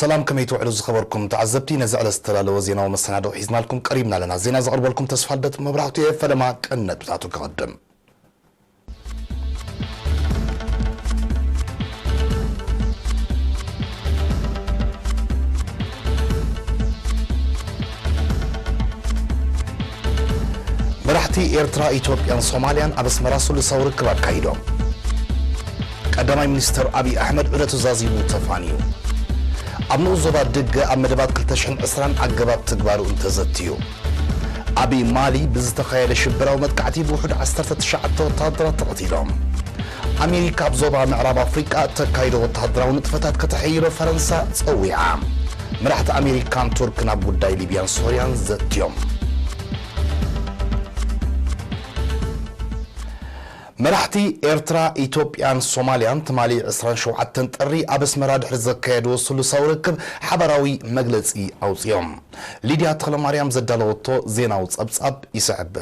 ሰላም፣ ከመይ ትውዕሉ ዝኸበርኩም ተዓዘብቲ? ነዚ ዕለት ዝተዳለወ ዜናዊ መሰናድኦ ሒዝናልኩም ቀሪብና ኣለና። ዜና ዘቕርበልኩም ተስፋልደት መብራህቱ እየ። ፈለማ ቀንዲ ነጥብታቱ ከቐድም። መራሕቲ ኤርትራ፣ ኢትዮጵያን ሶማልያን ኣብ ኣስመራ ስሉሳዊ ርክብ ኣካይዶም። ቀዳማይ ሚኒስተር ኣብይ ኣሕመድ ዑደቱ ዛዚሙ ተፋንዩ። ኣብ ንኡስ ዞባ ድገ ኣብ መደባት ክልተ ሽሕን ዕስራን ኣገባብ ትግባሩ እንተዘትዩ። ኣብ ማሊ ብዝተኻየደ ሽበራዊ መጥቃዕቲ ብውሑድ ዓሰርተ ትሽዓተ ወተሃደራት ተቐቲሎም። ኣሜሪካ ኣብ ዞባ ምዕራብ ኣፍሪቃ እተካይዶ ወተሃደራዊ ንጥፈታት ከተሐይሎ ፈረንሳ ጸዊዓ። መራሕቲ ኣሜሪካን ቱርክን ኣብ ጉዳይ ሊብያን ሶርያን ዘትዮም። መራሕቲ ኤርትራ፣ ኢትዮጵያን ሶማልያን ትማሊ ዕስራን ሸውዓተን ጥሪ ኣብ ኣስመራ ድሕሪ ዘካየድዎ ስሉሳዊ ርክብ ሓባራዊ መግለጺ ኣውጺኦም። ሊድያ ተኽለማርያም ዘዳለወቶ ዜናዊ ጸብጻብ ይስዕብ።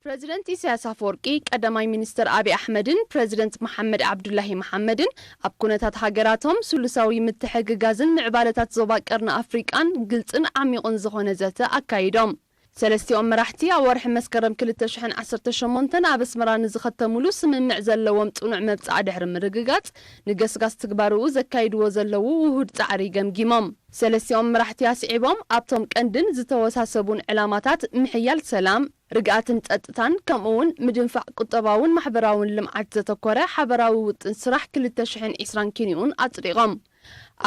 ፕረዚደንት ኢሳያስ ኣፈወርቂ፣ ቀዳማይ ሚኒስተር ኣብይ ኣሕመድን ፕረዚደንት መሓመድ ዓብዱላሂ መሓመድን ኣብ ኩነታት ሃገራቶም፣ ስሉሳዊ ምትሕግጋዝን ምዕባለታት ዞባ ቀርኒ ኣፍሪቃን ግልጽን ዓሚቑን ዝኾነ ዘተ ኣካይዶም። ሰለስቲኦም መራሕቲ ኣብ ወርሒ መስከረም ክልተ ሽሕን ዓሰርተ ሸሞንተን ኣብ ኣስመራ ንዝኸተሙሉ ስምምዕ ዘለዎም ጽኑዕ መብጽዓ ድሕሪ ምርግጋጽ፣ ንገስጋስ ትግባርኡ ዘካይድዎ ዘለዉ ውሁድ ጻዕሪ ገምጊሞም። ሰለስቲኦም መራሕቲ ኣስዒቦም፣ ኣብቶም ቀንድን ዝተወሳሰቡን ዕላማታት ምሕያል ሰላም፣ ርግኣትን ጸጥታን፣ ከምኡ'ውን ምድንፋዕ ቁጠባውን ማሕበራውን ልምዓት ዘተኮረ ሓበራዊ ውጥን ስራሕ ክልተ ሽሕን ዕስራን ኪንኡን ኣጽዲቖም።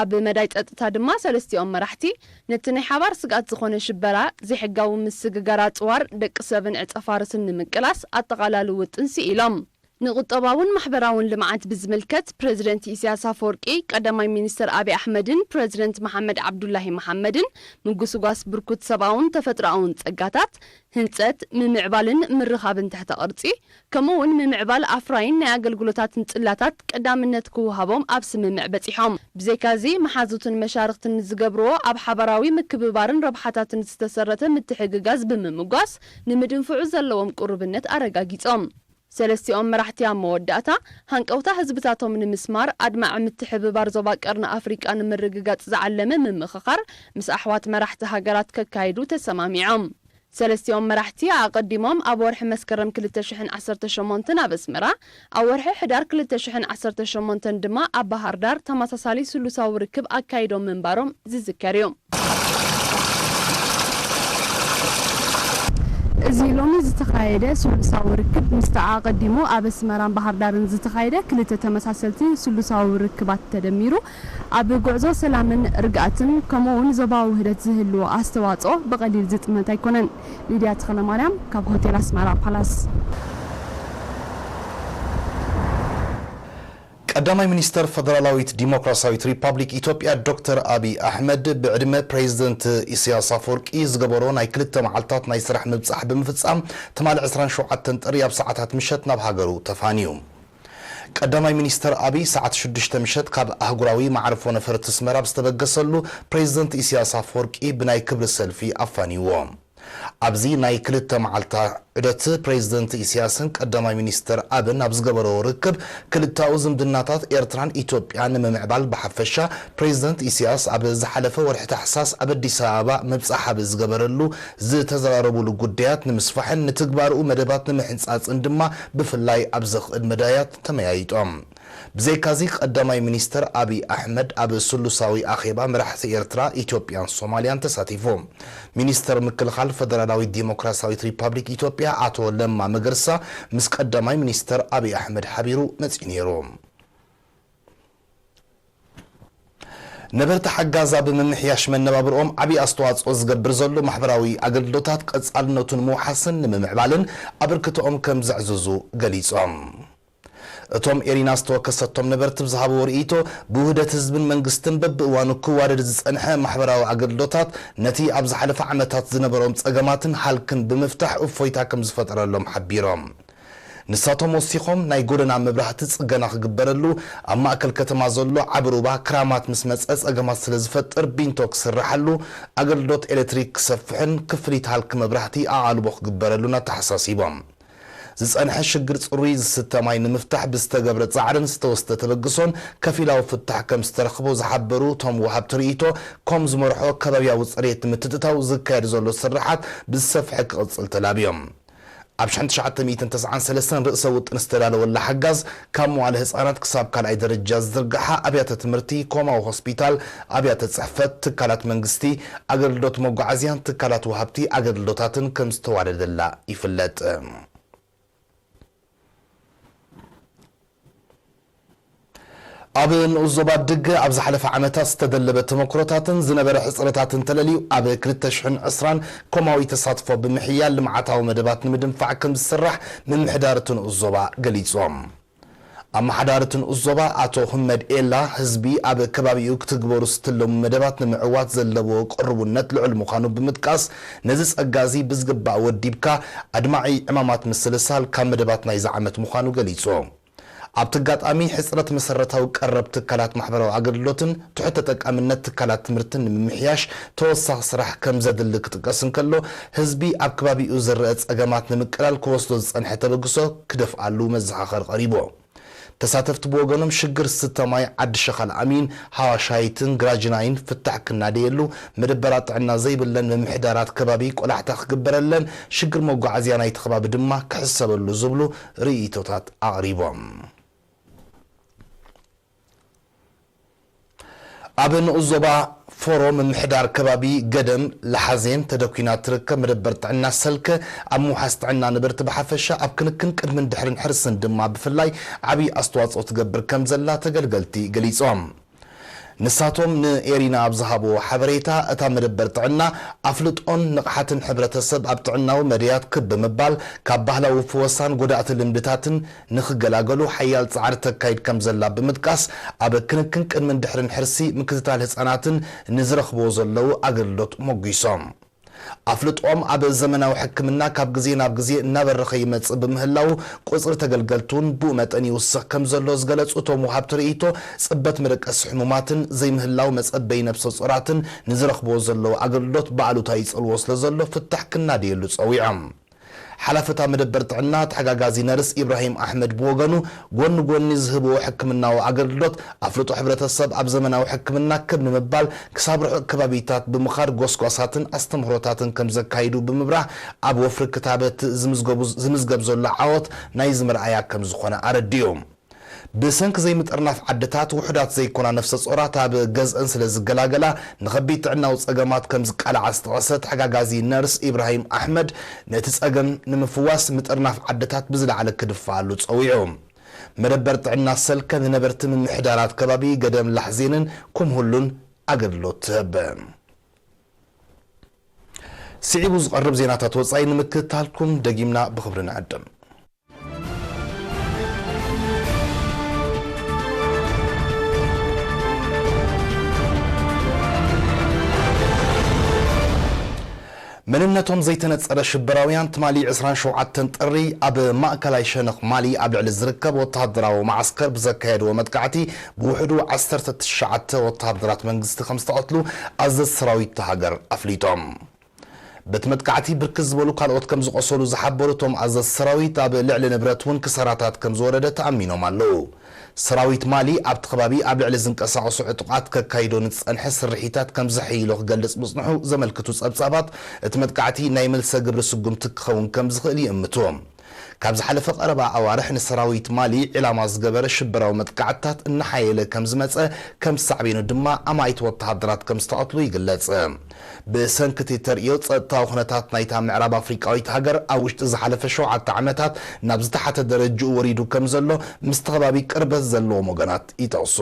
ኣብ መዳይ ጸጥታ ድማ ሰለስቲኦም መራሕቲ ነቲ ናይ ሓባር ስግኣት ዝኾነ ሽበራ፣ ዘይሕጋዊ ምስግጋር ኣጽዋር፣ ደቂ ሰብን ዕጸ ፋርስን ንምቅላስ ኣጠቓላሊ ውጥን ስኢሎም። ንቁጠባውን ማሕበራውን ልምዓት ብዝምልከት ፕረዚደንት ኢሳያስ ኣፈወርቂ፣ ቀዳማይ ሚኒስተር ኣብይ ኣሕመድን ፕረዚደንት መሓመድ ዓብዱላሂ መሓመድን ምጉስጓስ ብርኩት ሰብኣውን ተፈጥሮኣውን ጸጋታት፣ ህንጸት፣ ምምዕባልን ምርኻብን ትሕተ ቅርጺ፣ ከምኡ'ውን ምምዕባል ኣፍራይን ናይ ኣገልግሎታትን ጽላታት ቀዳምነት ክወሃቦም ኣብ ስምምዕ በጺሖም። ብዘይካዚ፣ መሓዙትን መሻርኽትን ንዝገብርዎ ኣብ ሓባራዊ ምክብባርን ረብሓታትን ዝተሰረተ ምትሕግጋዝ ብምምጓስ፣ ንምድንፍዑ ዘለዎም ቅሩብነት ኣረጋጊጾም። ሰለስቲኦም መራሕቲ ኣብ መወዳእታ፣ ሃንቀውታ ህዝብታቶም ንምስማር፣ ኣድማዒ ምትሕብባር ዞባ ቀርኒ ኣፍሪቃ ንምርግጋጽ ዝዓለመ ምምኽኻር ምስ ኣሕዋት መራሕቲ ሃገራት ከካይዱ ተሰማሚዖም። ሰለስቲኦም መራሕቲ ኣቐዲሞም ኣብ ወርሒ መስከረም ክልተ ሽሕን ዓሰርተ ሸሞንተን ኣብ ኣስመራ፣ ኣብ ወርሒ ሕዳር ክልተ ሽሕን ዓሰርተ ሸሞንተን ድማ ኣብ ባህር ዳር ተመሳሳሊ ስሉሳዊ ርክብ ኣካይዶም ምንባሮም ዝዝከር እዩ። እዚ ሎሚ ዝተኻየደ ስሉሳዊ ርክብ፣ ምስቲ ኣቐዲሙ ኣብ ኣስመራን ባህር ዳርን ዝተኻየደ ክልተ ተመሳሰልቲ ስሉሳዊ ርክባት ተደሚሩ፣ ኣብ ጉዕዞ ሰላምን ርግኣትን፣ ከምኡ'ውን ዞባዊ ውህደት ዝህልዎ ኣስተዋጽኦ ብቐሊል ዝጥመት ኣይኮነን። ሊድያ ተኽለማርያም ካብ ሆቴል ኣስመራ ፓላስ። ቀዳማይ ሚኒስተር ፈደራላዊት ዲሞክራሲያዊት ሪፓብሊክ ኢትዮጵያ ዶክተር ኣብይ ኣሕመድ፣ ብዕድመ ፕሬዚደንት ኢሳያስ ኣፈወርቂ ዝገበሮ ናይ ክልተ መዓልታት ናይ ስራሕ ምብጻሕ ብምፍጻም፣ ትማሊ ዕስራን ሸውዓተን ጥሪ ኣብ ሰዓታት ምሸት ናብ ሃገሩ ተፋንዩ። ቀዳማይ ሚኒስተር ኣብይ፣ ሰዓት ሽዱሽተ ምሸት ካብ ኣህጉራዊ መዓርፎ ነፈርቲ ኣስመራ ብዝተበገሰሉ፣ ፕሬዚደንት ኢሳያስ ኣፈወርቂ ብናይ ክብሪ ሰልፊ ኣፋንይዎ። ኣብዚ ናይ ክልተ መዓልታ ዑደት፣ ፕሬዚደንት ኢሳያስን ቀዳማይ ሚኒስተር ኣብን ኣብ ዝገበርዎ ርክብ፣ ክልተኣዊ ዝምድናታት ኤርትራን ኢትዮጵያን ንምምዕባል ብሓፈሻ፣ ፕሬዚደንት ኢሳያስ ኣብ ዝሓለፈ ወርሒ ታሕሳስ ኣብ ኣዲስ ኣበባ ምብጻሕ ኣብ ዝገበረሉ፣ ዝተዘራረቡሉ ጉዳያት ንምስፋሕን ንትግባርኡ መደባት ንምሕንጻጽን ድማ ብፍላይ ኣብ ዘኽእድ መዳያት ተመያይጦም። ብዘይካዚ፣ ቀዳማይ ሚኒስተር ኣብይ ኣሕመድ ኣብ ስሉሳዊ ኣኼባ መራሕቲ ኤርትራ፣ ኢትዮጵያን ሶማልያን ተሳቲፉ። ሚኒስተር ምክልኻል ፈደራላዊት ዲሞክራሲያዊት ሪፓብሊክ ኢትዮጵያ ኣቶ ለማ መገርሳ ምስ ቀዳማይ ሚኒስተር ኣብይ ኣሕመድ ሓቢሩ መጺኡ ነይሩ። ነበርቲ ሓጋዝ ኣብ ምምሕያሽ መነባብርኦም ዓብዪ ኣስተዋፅኦ ዝገብር ዘሎ ማሕበራዊ ኣገልግሎታት ቀፃልነቱ ንምውሓስን ንምምዕባልን ኣበርክቶኦም ከም ዘዕዝዙ ገሊፆም። እቶም ኤሪና ዝተወከሰቶም ነበርቲ ብዝሃብዎ ርእይቶ፣ ብውህደት ህዝብን መንግስትን በብእዋኑ ክዋደድ ዝፀንሐ ማሕበራዊ ኣገልግሎታት ነቲ ኣብ ዝሓለፈ ዓመታት ዝነበሮም ፀገማትን ሃልክን ብምፍታሕ እፎይታ ከም ዝፈጠረሎም ሓቢሮም። ንሳቶም ወሲኾም፣ ናይ ጎደና መብራህቲ ጽገና ክግበረሉ፣ ኣብ ማእከል ከተማ ዘሎ ዓቢ ሩባ ክራማት ምስ መጸ ጸገማት ስለ ዝፈጥር ቢንቶ ክስርሓሉ፣ ኣገልግሎት ኤሌክትሪክ ክሰፍሕን ክፍሊት ሃልኪ መብራህቲ ኣቓልቦ ክግበረሉን ኣተሓሳሲቦም። ዝጸንሐ ሽግር ጽሩይ ዝስተ ማይ ንምፍታሕ ብዝተገብረ ጻዕርን ዝተወስደ ተበግሶን ከፊላዊ ፍታሕ ከም ዝተረኽቦ ዝሓበሩ እቶም ወሃብቲ ርእይቶ፣ ኮም ዝመርሖ ከባብያዊ ጽሬት ንምትእትታው ዝካየድ ዘሎ ስርሓት ብዝሰፍሐ ክቕጽል ተላብዮም። ኣብ ሽሕን ትሽዓተ ሚእትን ተስዓን ሰለስተን ርእሰ ውጥን ዝተዳለወላ ሓጋዝ፣ ካብ መዋለ ህጻናት ክሳብ ካልኣይ ደረጃ ዝዝርግሓ ኣብያተ ትምህርቲ፣ ኮማዊ ሆስፒታል፣ ኣብያተ ጽሕፈት፣ ትካላት መንግስቲ፣ ኣገልግሎት መጓዓዝያን ትካላት ወሃብቲ ኣገልግሎታትን ከም ዝተዋደደላ ይፍለጥ። ኣብ ንኡስ ዞባ ድግ ኣብ ዝሓለፈ ዓመታት ዝተደለበ ተመክሮታትን ዝነበረ ሕጽረታትን ተለልዩ፣ ኣብ ክልተ ሽሕን ዕስራን ኮማዊ ተሳትፎ ብምሕያል ልምዓታዊ መደባት ንምድንፋዕ ከም ዝስራሕ ምምሕዳር እቲ ንኡስ ዞባ ገሊጾም። ኣመሓዳሪ እቲ ንኡስ ዞባ ኣቶ ህመድ ኤላ፣ ህዝቢ ኣብ ከባቢኡ ክትግበሩ ዝትለሙ መደባት ንምዕዋት ዘለዎ ቅርቡነት ልዑል ምዃኑ ብምጥቃስ፣ ነዚ ጸጋ እዚ ብዝግባእ ወዲብካ ኣድማዒ ዕማማት ምስልሳል ካብ መደባት ናይዚ ዓመት ምዃኑ ገሊጹ። ኣብቲ ኣጋጣሚ፣ ሕጽረት መሰረታዊ ቀረብ ትካላት ማሕበራዊ ኣገልግሎትን ትሑት ተጠቃምነት ትካላት ትምህርትን ንምምሕያሽ ተወሳኺ ስራሕ ከም ዘድሊ ክጥቀስ እንከሎ፣ ህዝቢ ኣብ ከባቢኡ ዝረአ ጸገማት ንምቅላል ክወስዶ ዝጸንሐ ተበግሶ ክደፍኣሉ መዘኻኸሪ ቀሪቡ። ተሳተፍቲ ብወገኖም፣ ሽግር ዝስተ ማይ ዓዲ ሸኻል ኣሚን፣ ሃዋሻይትን ግራጅናይን ፍታሕ ክናደየሉ፣ መደበራት ጥዕና ዘይብለን ምምሕዳራት ከባቢ ቆላሕታ ክግበረለን፣ ሽግር መጓዓዝያ ናይቲ ከባቢ ድማ ክሕሰበሉ ዝብሉ ርእይቶታት ኣቕሪቦም። ኣብ ንኡስ ዞባ ፎሮ ምምሕዳር ከባቢ ገደም ለሓዜን ተደኲና ትርከብ መደበር ጥዕና ሰልከ፣ ኣብ ምውሓስ ጥዕና ነበርቲ ብሓፈሻ፣ ኣብ ክንክን ቅድምን ድሕርን ሕርስን ድማ ብፍላይ ዓብዪ ኣስተዋጽኦ ትገብር ከም ዘላ ተገልገልቲ ገሊጾም። ንሳቶም ንኤሪና ኣብ ዝሃብዎ ሓበሬታ፣ እታ መደበር ጥዕና ኣፍልጦን ንቕሓትን ሕብረተሰብ ኣብ ጥዕናዊ መድያት ክብ ብምባል፣ ካብ ባህላዊ ፍወሳን ጎዳእቲ ልምድታትን ንኽገላገሉ ሓያል ጻዕሪ ተካይድ ከም ዘላ ብምጥቃስ፣ ኣብ ክንክን ቅድምን ድሕርን ሕርሲ፣ ምክትታል ህጻናትን ንዝረኽብዎ ዘለዉ ኣገልግሎት ሞጒሶም። ኣፍልጦም ኣብ ዘመናዊ ሕክምና ካብ ግዜ ናብ ግዜ እናበረኸ ይመጽእ ብምህላዉ፣ ቁጽሪ ተገልገልቲ እውን ብኡ መጠን ይውስኽ ከም ዘሎ ዝገለጹ እቶም ወሃብቲ ርእይቶ፣ ጽበት መደቀሲ ሕሙማትን ዘይምህላው መጸበዪ ነፍሰ ጾራትን ንዝረኽብዎ ዘለዉ ኣገልግሎት ብኣሉታ ይጸልዎ ስለ ዘሎ ፍታሕ ክናደየሉ ጸዊዖም። ሓላፊ እታ መደበር ጥዕና ተሓጋጋዚ ነርስ ኢብራሂም ኣሕመድ ብወገኑ፣ ጎኒ ጎኒ ዝህብዎ ሕክምናዊ ኣገልግሎት፣ ኣፍልጦ ሕብረተሰብ ኣብ ዘመናዊ ሕክምና ክብ ንምባል ክሳብ ርሑቕ ከባቢታት ብምኻድ ጎስጓሳትን ኣስተምህሮታትን ከም ዘካይዱ ብምብራህ፣ ኣብ ወፍሪ ክታበት ዝምዝገቡ-፣ ዝምዝገብ ዘሎ ዓወት ናይዚ መርኣያ ከም ዝኾነ ኣረዲኡ። ብሰንኪ ዘይምጥርናፍ ዓድታት፣ ውሑዳት ዘይኮና ነፍሰ ጾራት ኣብ ገዝአን ስለ ዝገላገላ፣ ንኸቢድ ጥዕናዊ ጸገማት ከም ዝቃልዓ ዝጠቐሰ ተሓጋጋዚ ነርስ ኢብራሂም ኣሕመድ፣ ነቲ ጸገም ንምፍዋስ ምጥርናፍ ዓድታት ብዝለዓለ ክድፈኣሉ ጸዊዑ። መደበር ጥዕና ሰልከ ንነበርቲ ምምሕዳራት ከባቢ ገደም ላሕዜንን ኩምሁሉን ኣገልግሎት ትህብ። ስዒቡ ዝቐርብ ዜናታት ወጻኢ ንምክትታልኩም ደጊምና ብኽብሪ ንዕድም። መንነቶም ዘይተነጸረ ሽበራውያን ትማሊ ዕስራን ሸውዓተን ጥሪ ኣብ ማእከላይ ሸነኽ ማሊ ኣብ ልዕሊ ዝርከብ ወተሃደራዊ መዓስከር ብዘካየድዎ መጥቃዕቲ ብውሕዱ ዓሰርተ ትሽዓተ ወተሃደራት መንግስቲ ከም ዝተቐትሉ ኣዘዝቲ ሰራዊት እታ ሃገር ኣፍሊጦም። በቲ መጥቃዕቲ ብርክት ዝበሉ ካልኦት ከም ዝቖሰሉ ዝሓበሩ እቶም ኣዘዝቲ ሰራዊት፣ ኣብ ልዕሊ ንብረት እውን ክሳራታት ከም ዝወረደ ተኣሚኖም ኣለዉ። ሰራዊት ማሊ ኣብቲ ከባቢ ኣብ ልዕሊ ዝንቀሳቐሱ ዕጡቓት ከካይዶ ንዝጸንሐ ስርሒታት ከም ዘሐይሎ ክገልጽ ምጽንሑ ዘመልክቱ ጸብጻባት፣ እቲ መጥቃዕቲ ናይ መልሰ ግብሪ ስጉምቲ ክኸውን ከም ዝኽእል ይእምቱ። ካብ ዝሓለፈ ቀረባ ኣዋርሕ ንሰራዊት ማሊ ዒላማ ዝገበረ ሽበራዊ መጥቃዕትታት እናሓየለ ከም ዝመጸ፣ ከም ሳዕቤኑ ድማ ኣማኢት ወተሃደራት ከም ዝተቐትሉ ይግለጽ። ብሰንኪ እቲ ተርእዮ ጸጥታዊ ኩነታት ናይታ ምዕራብ ኣፍሪቃዊት ሃገር ኣብ ውሽጢ ዝሓለፈ ሸውዓተ ዓመታት ናብ ዝተሓተ ደረጅኡ ወሪዱ ከም ዘሎ ምስቲ ከባቢ ቅርበት ዘለዎም ወገናት ይጠቕሱ።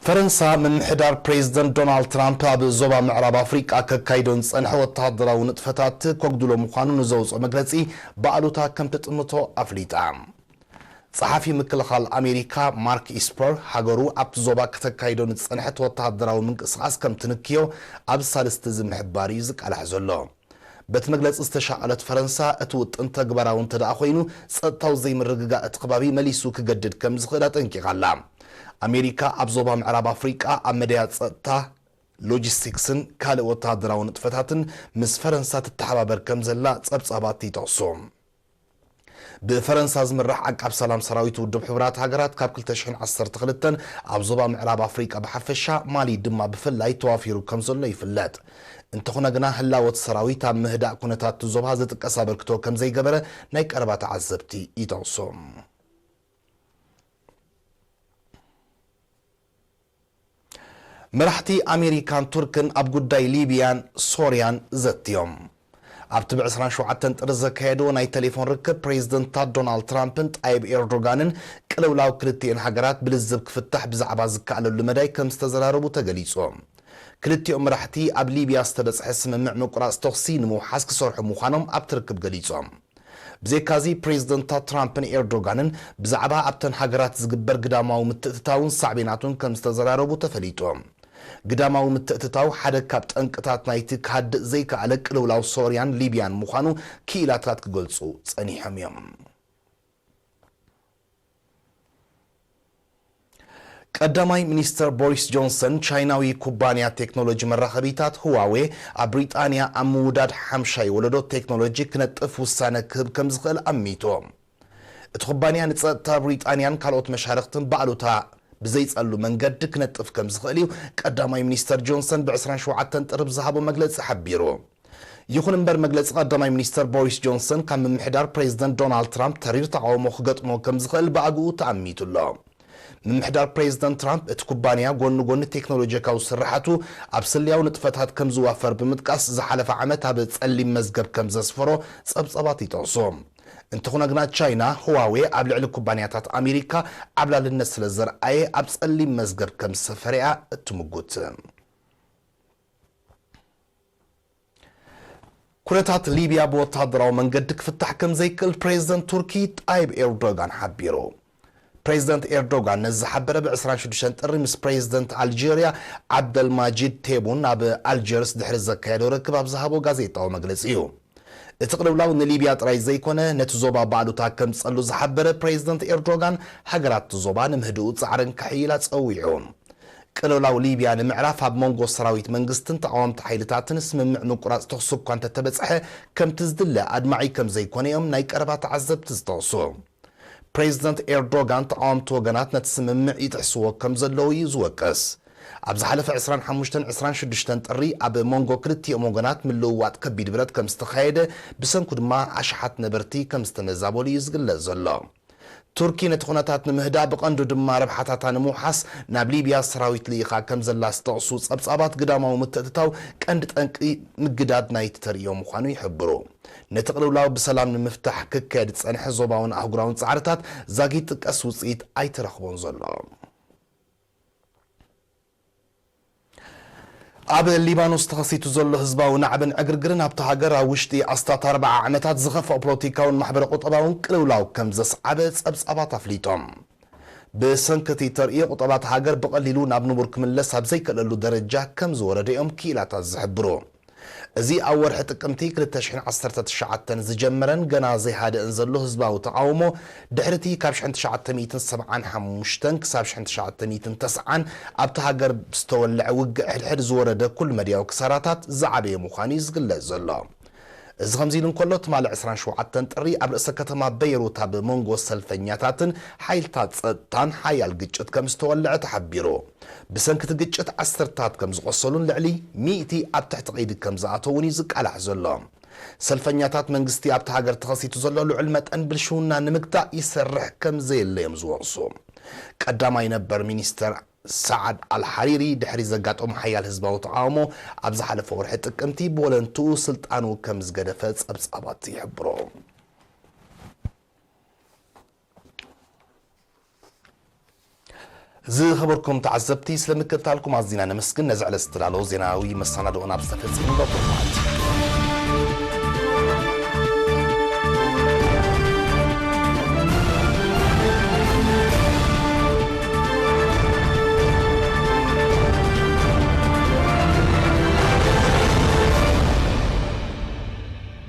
ፈረንሳ፣ ምምሕዳር ፕሬዚደንት ዶናልድ ትራምፕ ኣብ ዞባ ምዕራብ ኣፍሪቃ ከካይዶ ዝጸንሐ ወተሃደራዊ ንጥፈታት ከጉድሎ ምዃኑ ንዘውጽኦ መግለጺ ብኣሉታ ከም ትጥምቶ ኣፍሊጣ። ጸሓፊ ምክልኻል ኣሜሪካ ማርክ ኢስፐር፣ ሃገሩ ኣብቲ ዞባ ከተካይዶ ንዝጸንሐት ወተሃደራዊ ምንቅስቓስ ከም ትንክዮ ኣብ ሳልስቲ እዚ ምሕባር እዩ ዝቃላሕ ዘሎ። በቲ መግለጺ ዝተሻቐለት ፈረንሳ፣ እቲ ውጥን ተግባራዊ እንተ ደኣ ኮይኑ፣ ጸጥታዊ ዘይምርግጋእ እቲ ከባቢ መሊሱ ክገድድ ከም ዝኽእል ኣጠንቂቓ ኣላ። ኣሜሪካ ኣብ ዞባ ምዕራብ ኣፍሪቃ ኣብ መዳያት ጸጥታ ሎጂስቲክስን ካልእ ወተሃደራዊ ንጥፈታትን ምስ ፈረንሳ ትተሓባበር ከም ዘላ ጸብጻባት ይጠቕሱ። ብፈረንሳ ዝምራሕ ዓቃብ ሰላም ሰራዊት ውድብ ሕቡራት ሃገራት ካብ ክልተ ሽሕን ዓሰርተ ክልተን ኣብ ዞባ ምዕራብ ኣፍሪቃ ብሓፈሻ፣ ማሊ ድማ ብፍላይ ተዋፊሩ ከም ዘሎ ይፍለጥ። እንተኾነ ግና ህላወት ሰራዊት ኣብ ምህዳእ ኩነታት እቲ ዞባ ዝጥቀስ ኣበርክቶ ከም ዘይገበረ ናይ ቀረባ ተዓዘብቲ ይጠቕሱ። መራሕቲ ኣሜሪካን ቱርክን ኣብ ጉዳይ ሊብያን ሶርያን ዘትዮም። ኣብቲ ብ ዕስራን ሸውዓተን ጥሪ ዘካየድዎ ናይ ቴሌፎን ርክብ፣ ፕሬዚደንታት ዶናልድ ትራምፕን ጣይብ ኤርዶጋንን ቅልውላው ክልቲኤን ሃገራት ብልዝብ ክፍታሕ ብዛዕባ ዝከኣለሉ መዳይ ከም ዝተዘራረቡ ተገሊጹ። ክልቲኦም መራሕቲ ኣብ ሊብያ ዝተበጽሐ ስምምዕ ምቁራጽ ተኹሲ ንምውሓስ ክሰርሑ ምዃኖም ኣብቲ ርክብ ገሊጾም። ብዘይካዚ፣ ፕሬዚደንታት ትራምፕን ኤርዶጋንን ብዛዕባ ኣብተን ሃገራት ዝግበር ግዳማዊ ምትእትታውን ሳዕቤናቱን ከም ዝተዘራረቡ ተፈሊጡ። ግዳማዊ ምትእትታው ሓደ ካብ ጠንቅታት ናይቲ ክሃድእ ዘይከኣለ ቅልውላው ሶርያን ሊብያን ምዃኑ ክኢላታት ክገልጹ ጸኒሖም እዮም። ቀዳማይ ሚኒስተር ቦሪስ ጆንሰን፣ ቻይናዊ ኩባንያ ቴክኖሎጂ መራኸቢታት ህዋዌ ኣብ ብሪጣንያ ኣብ ምውዳድ ሓምሻይ ወለዶ ቴክኖሎጂ ክነጥፍ ውሳነ ክህብ ከም ዝኽእል ኣሚቱ። እቲ ኩባንያ ንጸጥታ ብሪጣንያን ካልኦት መሻርኽትን ብኣሉታ ብዘይጸሉ መንገዲ ክነጥፍ ከም ዝኽእል እዩ ቀዳማይ ሚኒስተር ጆንሰን ብ ዕስራን ሸውዓተን ጥሪ ብዝሃቦ መግለጺ ሓቢሩ። ይኹን እምበር፣ መግለጺ ቀዳማይ ሚኒስተር ቦሪስ ጆንሰን ካብ ምምሕዳር ፕሬዚደንት ዶናልድ ትራምፕ ተሪር ተቓውሞ ክገጥሞ ከም ዝኽእል ብኣግኡ ተኣሚቱ ኣሎ። ምምሕዳር ፕሬዚደንት ትራምፕ፣ እቲ ኩባንያ ጎኒ ጎኒ ቴክኖሎጂካዊ ስርሓቱ ኣብ ስለያዊ ንጥፈታት ከም ዝዋፈር ብምጥቃስ፣ ዝሓለፈ ዓመት ኣብ ጸሊም መዝገብ ከም ዘስፈሮ ጸብጻባት ይጠቕሱ። እንተኾነ ግና፣ ቻይና ህዋዌ ኣብ ልዕሊ ኩባንያታት ኣሜሪካ ዓብላልነት ስለ ዘርኣየ፣ ኣብ ጸሊም መዝገብ ከም ዝሰፈረ እያ እትምጉት። ኩነታት ሊብያ ብወተሃደራዊ መንገዲ ክፍታሕ ከም ዘይክእል ፕሬዚደንት ቱርኪ ጣይብ ኤርዶጋን ሓቢሩ። ፕሬዚደንት ኤርዶጋን ነዚ ዝሓበረ ብ ዕስራን ሽዱሽተን ጥሪ ምስ ፕሬዚደንት ኣልጀርያ ዓብደልማጂድ ቴቡን ኣብ ኣልጀርስ ድሕሪ ዘካየዶ ርክብ ኣብ ዝሃቦ ጋዜጣዊ መግለጺ እዩ። እቲ ቅልውላው ንሊብያ ጥራይ ዘይኮነ፣ ነቲ ዞባ ብኣሉታ ከምጸሉ ዝሓበረ ፕሬዚደንት ኤርዶጋን፣ ሃገራት እቲ ዞባ ንምህድኡ ጻዕረን ከሕይላ ጸዊዑ። ቅልውላው ሊብያ ንምዕራፍ ኣብ መንጎ ሰራዊት መንግስትን ተቓወምቲ ሓይልታትን ስምምዕ ምቁራጽ ተኹሲ እኳ እንተተበጽሐ፣ ከምቲ ዝድለ ኣድማዒ ከም ዘይኮነ እዮም ናይ ቀረባ ተዓዘብቲ ዝጠቕሱ። ፕሬዚደንት ኤርዶጋን፣ ተቓወምቲ ወገናት ነቲ ስምምዕ ይጥሕስዎ ከም ዘለዉ እዩ ዝወቅስ። ኣብ ዝሓለፈ ዕስራን ሓሙሽተን ዕስራን ሽዱሽተን ጥሪ ኣብ መንጎ ክልቲኦም ወገናት ምልውዋጥ ከቢድ ብረት ከም ዝተኻየደ፣ ብሰንኩ ድማ ኣሽሓት ነበርቲ ከም ዝተመዛበሉ እዩ ዝግለጽ ዘሎ። ቱርኪ ነቲ ኩነታት ንምህዳእ፣ ብቐንዱ ድማ ረብሓታታ ንምውሓስ ናብ ሊብያ ሰራዊት ልኢኻ ከም ዘላ ዝጠቕሱ ጸብጻባት፣ ግዳማዊ ምትእትታው ቀንዲ ጠንቂ ምግዳድ ናይቲ ተርእዮ ምዃኑ ይሕብሩ። ነቲ ቅልውላው ብሰላም ንምፍታሕ ክካየድ ዝጸንሐ ዞባውን ኣህጉራውን ጻዕርታት ዛጊት ጥቀስ ውጽኢት ኣይተረኽቦን ዘሎ። ኣብ ሊባኖስ ተኸሲቱ ዘሎ ህዝባዊ ናዕብን ዕግርግርን፣ ኣብታ ሃገር ኣብ ውሽጢ ኣስታት ኣርብዓ ዓመታት ዝኸፍኦ ፖለቲካውን ማሕበረ ቁጠባውን ቅልውላው ከም ዘስዓበ ጸብጻባት ኣፍሊጦም። ብሰንኪ እቲ ተርእዮ፣ ቁጠባ እታ ሃገር ብቐሊሉ ናብ ንቡር ክምለስ ኣብ ዘይክእለሉ ደረጃ ከም ዝወረደ እዮም ክኢላታት ዝሕብሩ። እዚ ኣብ ወርሒ ጥቅምቲ ክልተ ሽሕን ዓሰርተ ትሽዓተን ዝጀመረን ገና ዘይሃደእን ዘሎ ህዝባዊ ተቓውሞ፣ ድሕሪ እቲ ካብ ሽሕን ትሽዓተ ሚእትን ሰብዓን ሓሙሽተን ክሳብ ሽሕን ትሽዓተ ሚእትን ተስዓን ኣብታ ሃገር ዝተወልዐ ውግእ ሕድሕድ ዝወረደ ኩል መድያዊ ክሳራታት ዝዓበየ ምዃኑ እዩ ዝግለጽ ዘሎ። እዚ ከምዚ ኢሉ እንከሎ፣ ትማሊ ዕስራን ሸውዓተን ጥሪ ኣብ ርእሰ ከተማ በይሩት ኣብ መንጎ ሰልፈኛታትን ሓይልታት ጸጥታን ሓያል ግጭት ከም ዝተወልዐ ተሓቢሩ። ብሰንኪ እቲ ግጭት ዓሰርታት ከም ዝቖሰሉን ልዕሊ ሚእቲ ኣብ ትሕቲ ቀይዲ ከም ዝኣተዉን እዩ ዝቃላሕ ዘሎ። ሰልፈኛታት፣ መንግስቲ ኣብቲ ሃገር ተኸሲቱ ዘሎ ልዑል መጠን ብልሽውና ንምግታእ ይሰርሕ ከም ዘየለ እዮም ዝወቕሱ። ቀዳማይ ነበር ሚኒስተር ሰዓድ ኣልሓሪሪ፣ ድሕሪ ዘጋጠሞ ሓያል ህዝባዊ ተቓውሞ፣ ኣብ ዝሓለፈ ወርሒ ጥቅምቲ ብወለንትኡ ስልጣኑ ከም ዝገደፈ ጸብጻባት ይሕብሩ። ዝኸበርኩም ተዓዘብቲ፣ ስለ ምክትታልኩም ኣዚና ነመስግን። ነዚ ዕለት ዝተዳለወ ዜናዊ መሰናድኦና ብዝተፈጸመ በኩር መዓልቲ